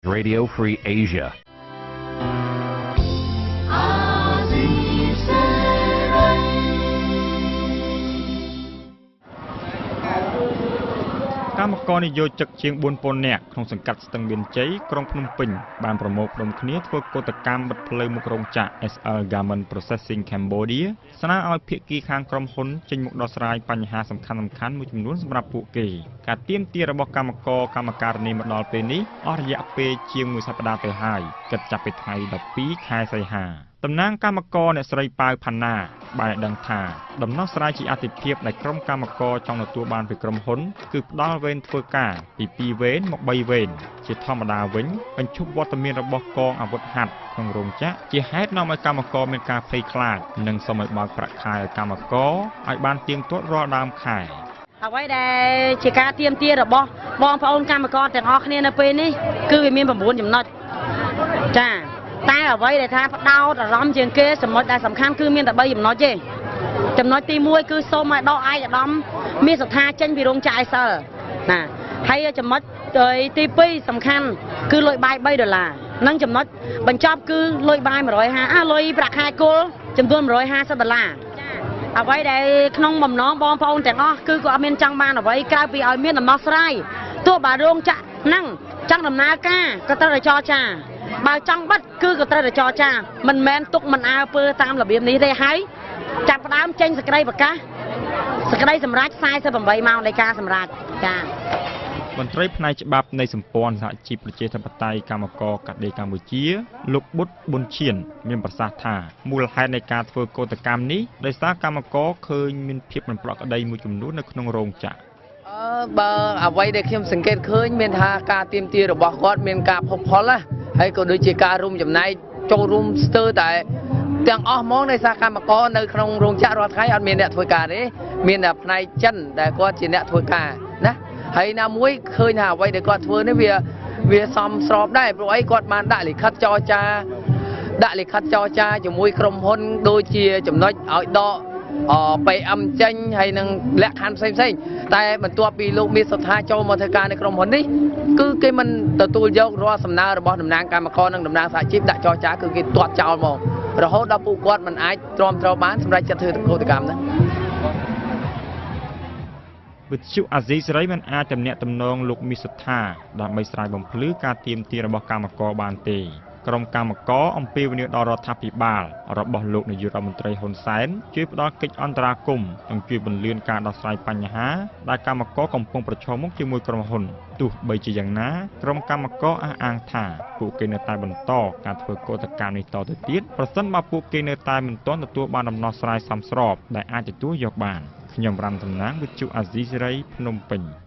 Radio Free Asia. កម្មករនិយោជិកជាង4000នាក់ក្នុងសង្កាត់ស្ទឹងមានជ័យក្រុងភ្នំពេញបានប្រមូលផ្ដុំគ្នាធ្វើកូដកម្មបិទផ្លូវមុខរោងចក្រ SL Garment Processing Cambodia ស្នើឲ្យភាគីខាងក្រុមហ៊ុនចេញមុខដោះស្រាយបញ្ហាសំខាន់ៗមួយចំនួនសម្រាប់ពួកគេការទាមទាររបស់កម្មករកម្មការិនីមកដល់ពេលនេះអស់រយៈពេលជាងមួយសប្តាហ៍ទៅហើយគិតចាប់ពីថ្ងៃ12ខែសីហាតំណាងកម្មករអ្នកស្រីប៉ៅផាណាបានឲ្យដឹងថាដំណោះស្រាយជាអាទិភាពដែលក្រុមកម្មករចង់ទទួលបានពីក្រុមហ៊ុនគឺផ្ដល់វេនធ្វើការពី2វេនមក3វេនជាធម្មតាវិញបញ្ឈប់វត្តមានរបស់កងអាវុធហត្ថក្នុងរោងចក្រជាហេតុនាំឲ្យកម្មករមានការភ័យខ្លាចនិងសូមឲ្យបើកប្រាក់ខែឲ្យកម្មករឲ្យបានទៀងទាត់រាល់ដើមខែអ្វីដែលជាការទាមទាររបស់បងប្អូនកម្មករទាំងអស់គ្នានៅពេលនេះគឺវាមាន9ចំណុចចាតែអ្វីដែលថាផ្ដោតអារម្មណ៍ជាងគេចំណុចដែលសំខាន់គឺមានតែ3ចំណុចទេចំណុចទី1គឺសូមឲ្យដកឯកឧត្តមមានសទ្ធាចេញពីរោងចក្រ SL ណាហើយចំណុចទី2សំខាន់គឺលុយបាយ3ដុល្លារនិងចំណុចបញ្ចប់គឺលុយបាយ150អាលុយប្រាក់ខែគោលចំនួន150ដុល្លារអ្វីដែលក្នុងបំណងបងប្អូនទាំងអស់គឺក៏អត់មានចង់បានអ្វីក្រៅពីឲ្យមានដំណោះស្រាយទោះបើរោងចក្រហ្នឹងចង់ដំណើរការក៏ត្រូវតែចរចាបើចង់បិទគឺក៏ត្រូវតែចរចាមិនមែនទុកមិនអើពើតាមរបៀបនេះទេហើយចាប់ផ្ដើមចេញសេចក្តីប្រកាសសេចក្តីសម្រេច48ម៉ោងនៃការសម្រេចចាមន្ត្រីផ្នែកច្បាប់នៃសម្ព័ន្ធសហជីពប្រជាធិបតេយ្យកម្មករកាត់ដេរកម្ពុជាលោកបុត្រប៊ុនឈៀនមានប្រសាសន៍ថាមូលហេតុនៃការធ្វើកូដកម្មនេះដោយសារកម្មករឃើញមានភាពមិនប្រក្រតីមួយចំនួននៅក្នុងរោងចក្របើអ្វីដែលខ្ញុំសង្កេតឃើញមានថាការទាមទាររបស់គាត់មានការផុសផុលណាហើយក៏ដូចជាការរួមចំណែកចូលរួមស្ទើរតែទាំងអស់ហ្មងដោយសារកម្មករនៅក្នុងរោងចក្ររាល់ថ្ងៃអត់មានអ្នកធ្វើការទេមានតែផ្នែកចិនដែលគាត់ជាអ្នកធ្វើការណាហើយណាមួយឃើញថាអ្វីដែលគាត់ធ្វើនេះវាសមស្របដែរព្រោះអីគាត់បានដាក់លិខិតចរចាដាក់លិខិតចរចាជាមួយក្រុមហ៊ុនដូចជាចំណុចឲ្យដក PM ចេញហើយនឹងលក្ខខណ្ឌផ្សេងៗតែបន្ទាប់ពីលោកមាសសុថាចូលមកធ្វើការនៅក្រុមហ៊ុននេះគឺគេមិនទទួលយករាល់សំណើរបស់តំណាងកម្មករនិងតំណាងសហជីពដាក់ចរចាគឺគេទាត់ចោលមករហូតដល់ពួកគាត់មិនអាចទ្រាំទ្របានសម្រាប់ចាត់ធ្វើកូដកម្មហ្នឹងវិទ្យុអាស៊ីសេរីមិនអាចទំនាក់ទំនងលោកមាសសុថាដើម្បីស្រាយបំភ្លឺការទាមទាររបស់កម្មករបានទេក្រុមកម្មករអំពាវនាវដល់រដ្ឋាភិបាលរបស់លោកនាយករដ្ឋមន្ត្រីហ៊ុនសែនជួយផ្ដល់កិច្ចអន្តរាគមន៍និងជួយពន្លឿនការដោះស្រាយបញ្ហាដែលកម្មករកំពុងប្រឈមមុខជាមួយក្រុមហ៊ុនទោះបីជាយ៉ាងណាក្រុមកម្មករអះអាងថាពួកគេនៅតែបន្តការធ្វើកូដកម្មនេះតទៅទៀតប្រសិនបើពួកគេនៅតែមិនទាន់ទទួលបានដំណោះស្រាយសមស្របដែលអាចទទួលយកបានខ្ញុំរ៉ាំតំណាងវិទ្យុអាស៊ីសេរីភ្នំពេញ។